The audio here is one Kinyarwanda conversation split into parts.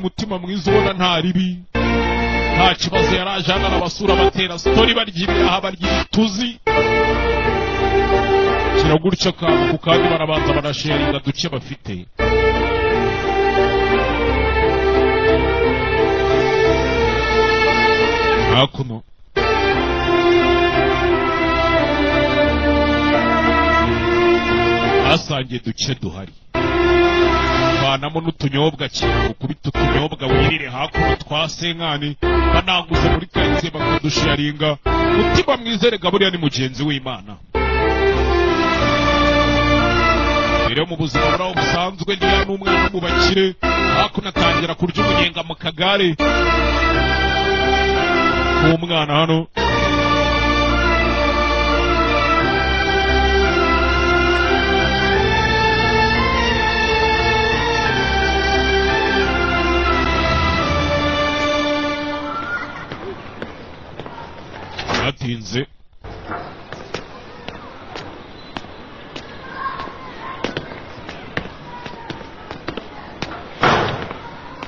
Umutima mwiza, ubona nta ribi, nta kibazo. Yaraje hano arabasura, batera story, barya ibiraha, barya ibituzi, kira gutya akantu ku kandi, barabanza barasharinga duke bafite. Hakuno basangiye duke duhari, vanamo n'utunyobwa, kintu ukubita utunyobwa wirire. Hakuno twa senkani banaguze muri karitsiye, bakadusharinga. Mutima mwiza rega buriya ni mugenzi w'Imana. Rero mu buzima buraho busanzwe niya n'umwana wo mu bakire. Hakuno atangira kurya umunyenga mu kagare k'umwana hano. Batinze.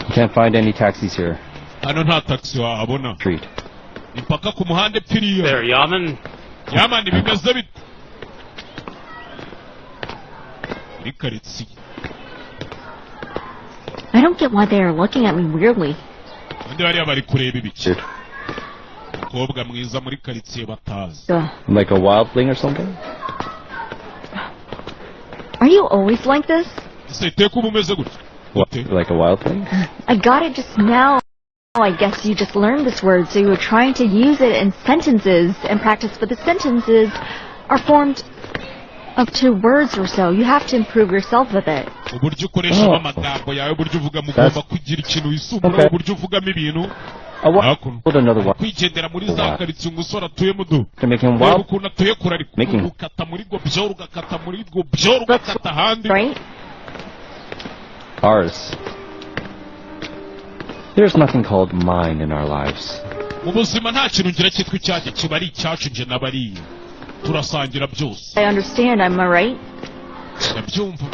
You can't find any taxis here. Hano nta taxi wahabona. Street. Impaka ku muhanda epfiriya. There, Yaman. Yamani, bimeze bite muri karitsiye? I don't get why they are looking at me weirdly. Undi bariya bari kureba ibiki? Umukobwa mwiza muri karitsiye batazi. Ugh. Like a wildling or something? Are you always like this? Ese iteka uba umeze gutya? What? Ute? Like a wildling? I got it just now. I guess you just learned this word, so you were trying to use it in sentences and practice, but the sentences are formed of two words or so. You have to improve yourself with it. Uburyo ukoreshamo Oh. amagambo yawe, uburyo uvugamo, ugomba kugira ikintu wisumbuye. Okay. Uburyo uvugamo ibintu. A wild Hakuno another one. kwigendera muri za karitsiye umusore atuyemo du. To make him Reba wild. ukuntu atuye kure, ariko ukata muri gobyoro, ugakata muri gobyoro, ugakata ahandi. Right? Ours. There's nothing called mine in our lives. Mu buzima nta kintu ngira cyitwa icyanjye, kiba ari icyacu. Njye n'abariye turasangira byose. I understand, am I right? Ndabyumva.